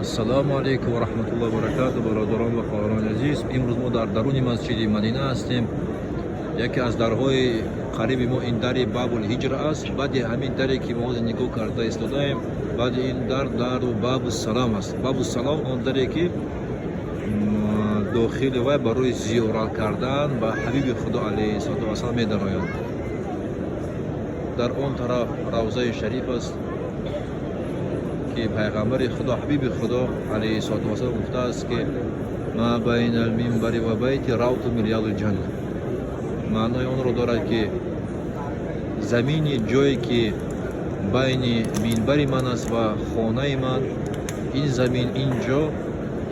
Ассалому алайкум ва раҳматуллоҳи ва баракатуҳ, бародарон ва хоҳарони азиз. Имрӯз мо дар даруни масҷиди Мадина ҳастем. Яке аз дарҳои қариби мо ин дари Бабул Ҳиҷра аст. Баъди ҳамин даре ки мо ҳозир нигоҳ карда истодаем, баъди ин дар дару Бабу Салам аст. Бабу Салам он даре ки дохили вай барои зиёрат кардан ба ҳабиби Худо алайҳиссалоту вассалам медароянд. Дар он тараф равзаи шариф аст ки пайғамбари Худо, ҳабиби Худо алайҳиссалоту вассалам гуфтааст, ки ма байна алминбари ва байти равту мин риядил ҷанна. Маънои онро дорад, ки замини ҷое ки байни минбари ман аст ва хонаи ман, ин замин, ин ҷо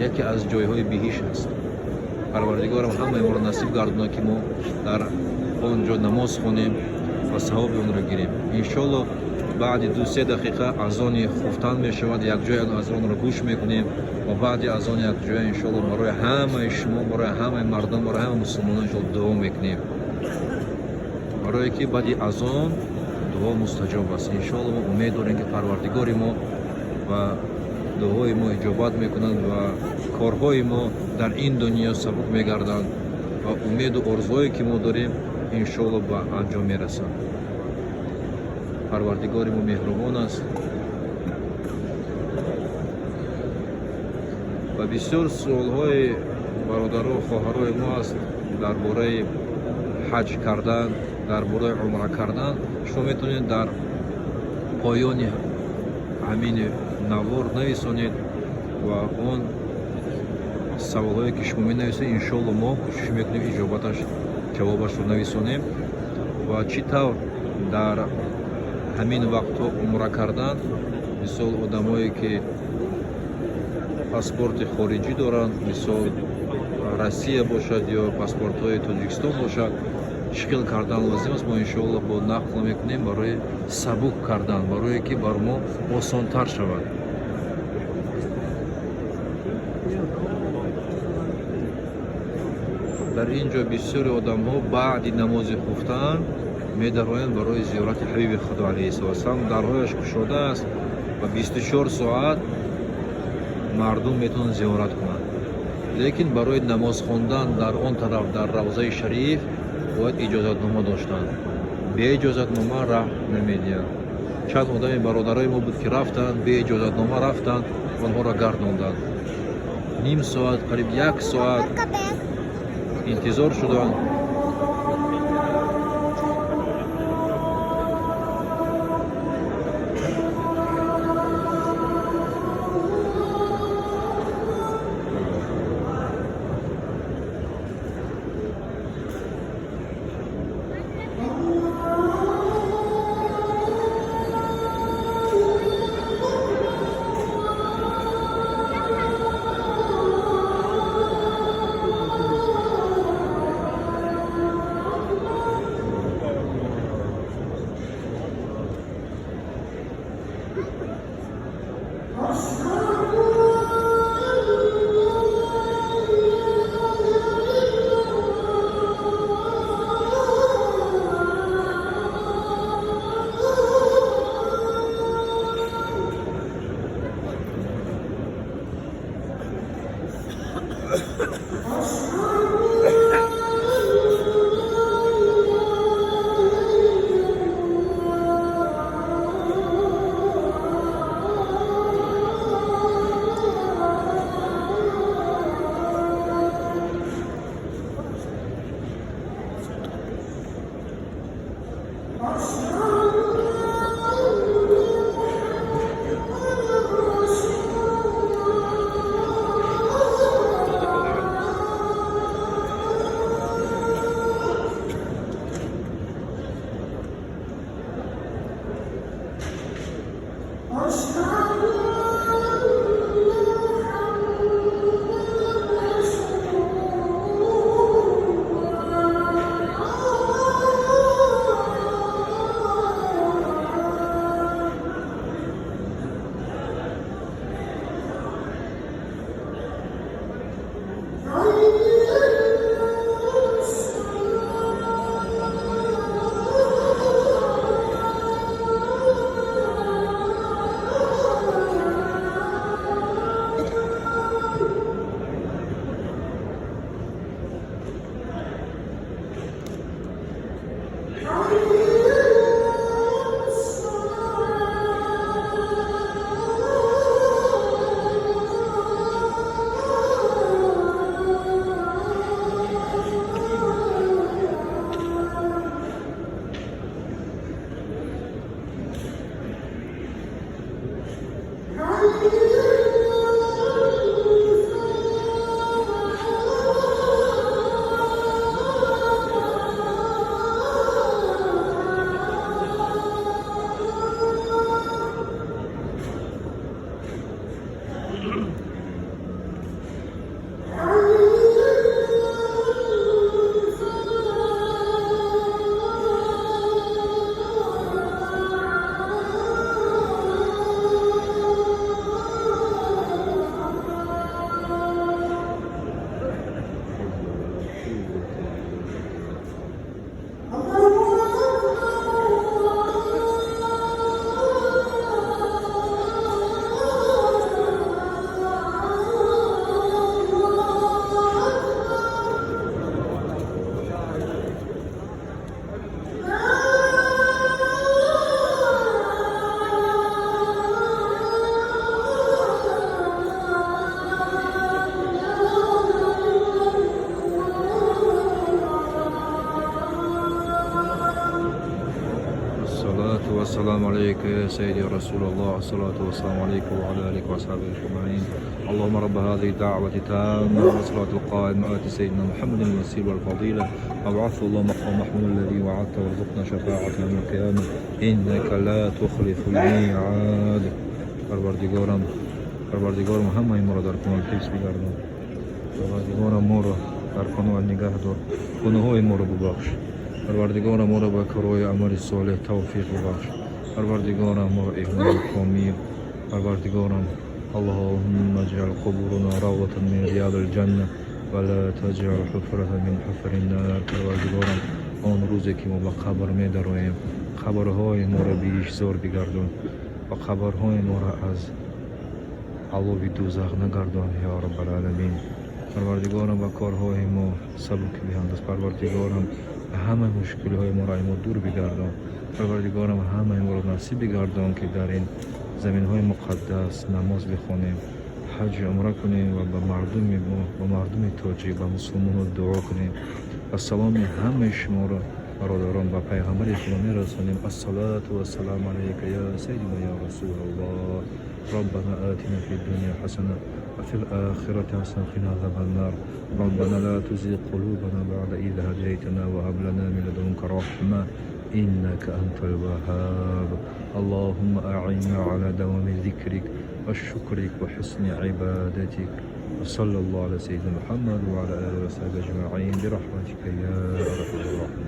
яке аз ҷойҳои биҳишт аст. Парвардигорам ҳамаи моро насиб гардонад, ки мо дар он ҷо намоз хонем ва савоби онро гирем. Иншоалло, баъди 2-се дақиқа азони хуфтан мешавад, якҷоя азонро гӯш мекунем ва баъди азон якҷоя иншоалло барои ҳамаи шумо, барои ҳамаи мардум, барои ҳамаи мусулмонон иншоалло дуо мекунем, барое ки баъди азон дуо мустаҷоб аст. Иншоалло, мо умед дорем, ки Парвардигори мо ва дуои мо иҷобат мекунанд ва корҳои мо дар ин дунё сабук мегарданд ва умеду орзуҳое ки мо дорем, иншоалло, ба анҷом мерасанд. Парвардигори мо меҳрубон аст. Ва бисёр суолҳои бародару хоҳарои мо аст дар бораи ҳаҷ кардан, дар бораи умра кардан. Шумо метавонед дар поёни ҳамин навор нависонед ва он саволҳое ки шумо менависед, иншоалло, мо кӯшиш мекунем иҷобаташ, ҷавобашро нависонем. Ва чӣ тавр дар ҳамин вақтҳо умра кардан, мисол, одамое ки паспорти хориҷӣ доранд, мисол, Россия бошад ё паспортҳои Тоҷикистон бошад, чӣ хел кардан лозим аст, мо иншоалло бо нақл мекунем барои сабук кардан, барое ки бар мо осонтар шавад. Дар ин ҷо бисёри одамҳо баъди намози хуфтан медароянд барои зиёрати ҳабиби Худо алайҳиссалоту вассалам. Дарҳояш кушода аст ва 24 соат мардум метавонанд зиёрат кунанд, лекин барои намоз хондан дар он тараф, дар равзаи шариф, бояд иҷозатнома доштанд. Бе иҷозатнома раҳ намедиҳанд. Чанд одами бародарои мо буд, ки рафтанд, бе иҷозатнома рафтанд, онҳоро гардонданд. Ним соат, қариб як соат интизор шуданд. سيدي يا رسول الله، الصلاة والسلام عليك وعلى آلك وأصحابك أجمعين. اللهم رب هذه الدعوة التامة والصلاة القائمة، آت سيدنا محمد الوسيلة والفضيلة، وابعثه اللهم مقام محمود الذي وعدته، وارزقنا شفاعته يوم القيامة، إنك لا تخلف الميعاد. Парвардигорам, Парвардигорам, ҳамаи моро дар паноҳ ҳифз бигардон. Парвардигорам, моро дар паноҳ нигаҳ дор, гуноҳҳои моро бубахш. Парвардигорам, моро ба корҳои амали солеҳ тавфиқ бубахш. Парвардигорам, моро имони комил. Парвардигорам, اللهم اجعل قبورنا روضة من رياض الجنة ولا تجعل حفرة من حفر النار. Парвардигорам, он рӯзе ки мо ба қабр медароем, қабрҳои моро биҳиштзор бигардон ва қабрҳои моро аз алови дӯзах нагардон, ё Раббалъаламин. Парвардигорам, ба корҳои мо сабук биандоз. Парвардигорам, ҳама мушкилиҳои моро аз мо дур бигардон. Парвардигорам, ҳамаи моро насиб бигардон, ки дар ин заминҳои муқаддас намоз бихонем, ҳаҷу умра кунем ва ба мардуми мо, ба мардуми тоҷик, ба мусулмонҳо дуо кунем ва саломи ҳамаи шуморо, бародарон, ба пайғамбари худо мерасонем. الصلاة والسلام عليك يا سيدنا يا رسول الله. ربنا آتنا في الدنيا حسنة وفي الآخرة حسنة وقنا عذاب النار. ربنا لا تزغ قلوبنا بعد إذ هديتنا وهب لنا من لدنك رحمة، إنك أنت الوهاب. اللهم أعنا على دوام ذكرك وشكرك وحسن عبادتك. وصلى الله على سيدنا محمد وعلى آله وصحبه أجمعين برحمتك يا أرحم الراحمين.